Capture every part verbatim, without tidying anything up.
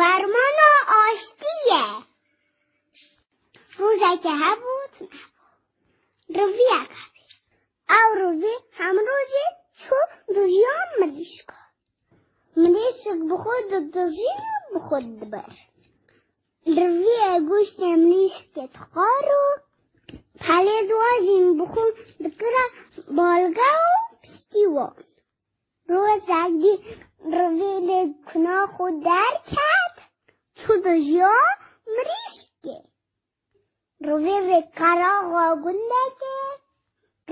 Fermana aştî ye. Rojeke hebû, tune hebû. Riviyek hebû. Ew rivî hemrojê çû dijiya mirîşka. Mirîşk bi xwe didijî û bi xwe dibir. Riviyê goştê mirîşkê dixwar û pelê di wan jî bi xwe dikira balga û piştî wan. Rojek dî rivî li kuna xwe derket, çû dijiya mirîşkê. Rivî rê qeraxa gundekê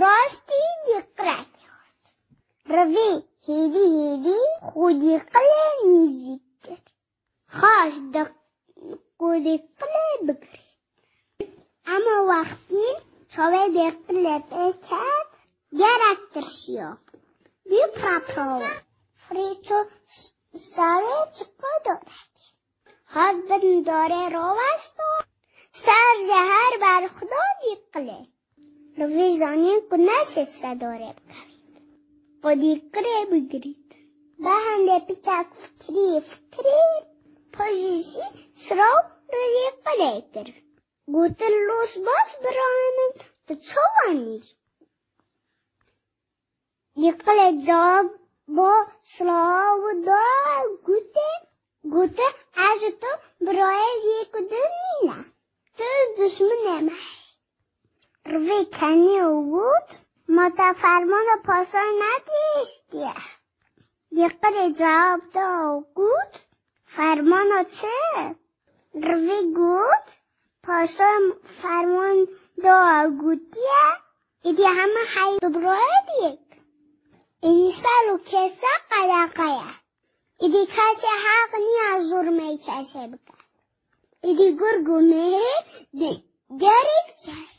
rastî dîqirek hat. Rivî hêdî hêdî xwe dîqilê nêzîk kir. Xwest di ku dîqilê bigirît. Ema wextî çavê dîqilê pê ket, gelek tirsiya. Bî pirapirawa. Firê çû s-, serê çiqa darekê. Hat bin darê rawesta, ser ji her berxuda dîqilê. Rivî zanîn ku neşê ser darê bikevît. Xwedî qirê bigirît. Bi hindê piçek fikirî fikirî, pajî jî siraw rivî qirê kir. Gotin, los bas birayê min, tu çawa nî? Dîqilê da bo siraw da gote, gote, ez û tu birayê yek û du nîne. Tu dişminê me. Rivî kenî û got, ma te fermana paşayê nedihiştiye? Dîqilê cewab da û got, fermana çi? Rivî got, paşa ferman da gotiye, êdî heme hey di birayê diyek. Êdî ser û kêsa qeleqe ye. Êdî kesê heq niye zurmeyê kesê bike. Êdî gurg û mehê di gerek ser.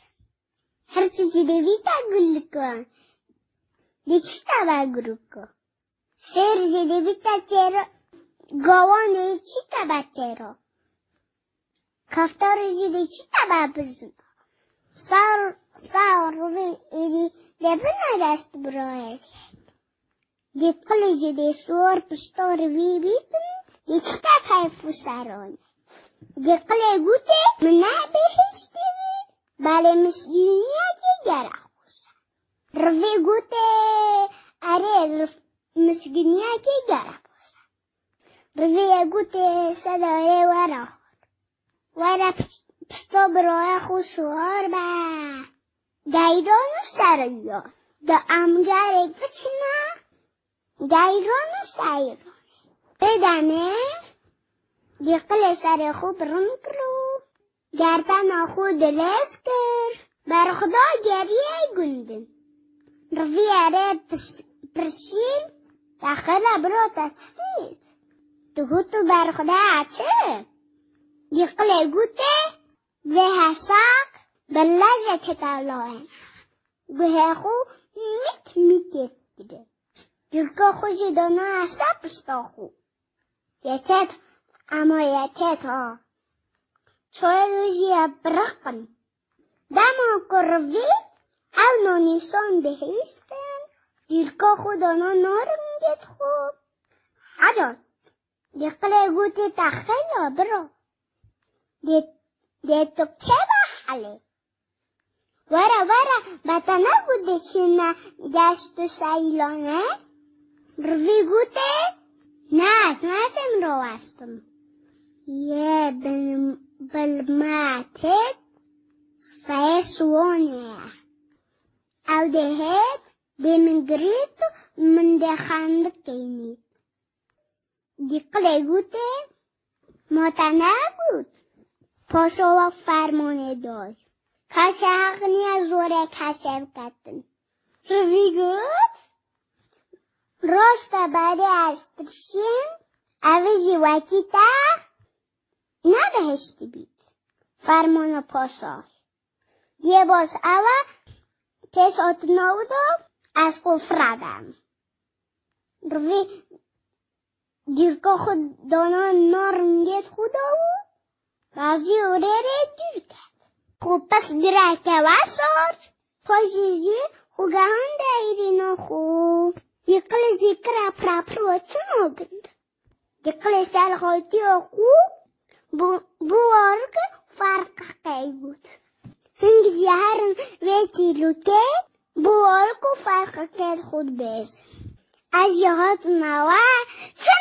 Her çi jî dê bîte gulika. Dê çi te be gurika? Şêr jî dê bîte çêra. Gawan dê çi te be çêra? Keftar jî dê çi te be bizin? Sar, sar rivî êdî dê bine dest birayê. Dîqilê jî dê siwar pişta rivî bîtin, dê çi te keyf û seran e. Dîqilê gote, min nebihiştî, belê misgîniyekê gerek xwest e. Rivî gote, erê, riv-, misgîniyekê gerek xwest e. Rivî gote, sedayê were xwar. Were pis-, pişta birayê xwe siwar be. Geyran û seriya. De em gerek biçine geyran û seyran. Pê demê dîqilê serê xwe birin kir û gerdena xwe dirêz kir. Berxuda geriyê gundin. Rivî erê pis-, pirsî, te xela biro te çi dît? Tu got tu berxuda çi? Dîqilê gote, vê hesaq bi lezê têkevlayene. Guhê xwe mît mîtê dikire. Dîrka xwe jî dana hesa pişta xwe. Yê tet, ema yê tet ha. Çayê wê jî ye biriqin. Dema ku rivî ew nanîsan dihiştin, dîrka xwe dana na ringê xwe. Hera. Dîqilê gote, te xela bira. Dê, dê tu kê be helê? Were, were, be te negot diçine geşt û seylane? Rivî gote, ne, ez naçim rawestim. Yê bin, bil me têt, seyê siwanê ye. Ew dê hêt, dê min girît û min dê xendik keynît. Dîqilê gote, ma te negot? Paşa wek fermanê day. Kesê heq niye zorê kesê biketin. Rivî got, rast e, belê ez tirsim, ev jî wekî te nebihiştî bît. Fermana paşa. Yê baş ew e, pêş hatina wî de ez xwe firadim. Rivî dîrka xwe dana na ringê xwe de û bazî û rê rê dûr ket. Xwe pis gireke wesart, paşê jî xwe gehand deyrîna xwe. Dîqilê jî kire pirapir we çima gund. Çiqilê ser xwe tiyo xwe, bi warikê ferqeqê got. Hingî jî herin vê çîlokê, bi warik û ferqeqê xwe dibêjin. Ez jî hatim we, çi